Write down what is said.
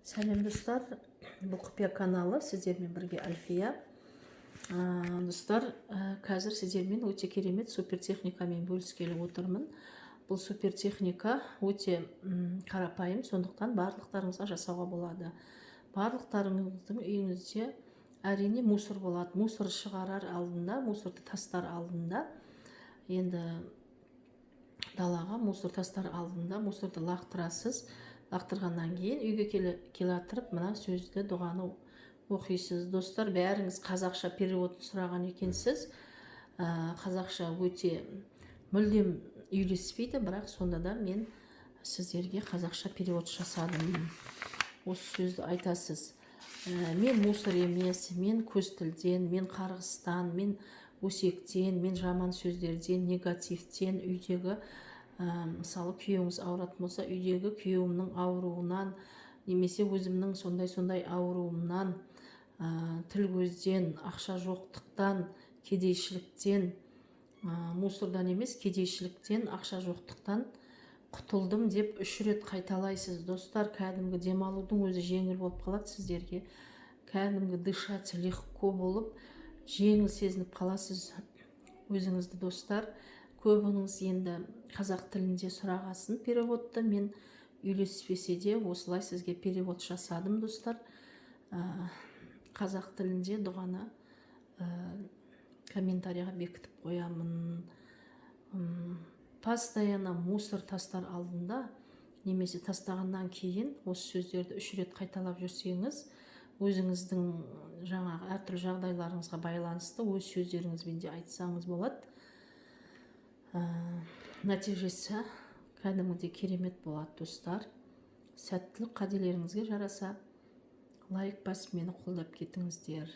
Сәлем, достар! Бұл Құпия каналы, сіздермен бірге Альфия. Достар, қазір сіздермен өте керемет супер техникамен бөліскелі отырмын. Бұл супер техника өте қарапайым, сондықтан барлықтарыңызға жасауға болады. Барлықтарыңыздың үйіңізде, әрине, мусор болады. Мусор шығарар алдында, мусорды тастар алдында, енді далаға мусор тастар алдында мусорды лақтырасыз. Лақтырғаннан кейін үйге келе отырып, мына сөзді, дұғаны оқисыз. Достар, бәріңіз қазақша переводын сұраған екенсіз. Қазақша өте мүлдем үйлеспейді, бірақ сонда да мен сіздерге қазақша перевод жасадым. Осы сөзді айтасыз: Мен мусор емес, мен көз тілден, мен қарғыстан, мен өсектен, мен жаман сөздерден, негативтен, үйдегі, мысалы, күйеуіңіз ауыратын болса, үйдегі күйеуімнің ауруынан немесе өзімнің сондай сондай ауруымнан, тіл көзден, ақша жоқтықтан, кедейшіліктен, мусордан емес, кедейшіліктен, ақша жоқтықтан құтылдым» деп үш рет қайталайсыз. Достар, кәдімгі демалудың өзі жеңіл болып қалады сіздерге. Кәдімгі дышать легко болып, жеңіл сезініп қаласыз өзіңізді. Достар, көбіңіз енді қазақ тілінде сұрағасын переводты, мен үйлеспесе де, осылай сізге перевод жасадым. Достар, қазақ тілінде дұғаны комментарийға бекітіп қоямын. Постоянно мусор тастар алдында немесе тастағаннан кейін осы сөздерді үш рет қайталап жүрсеңіз, өзіңіздің жаңағы әртүрлі жағдайларыңызға байланысты өз сөздеріңізбен де айтсаңыз болады. Нәтижесі кәдімгідей керемет болады. Достар, сәттілік! Қаделеріңізге жараса, лайк басып, мені қолдап кетіңіздер.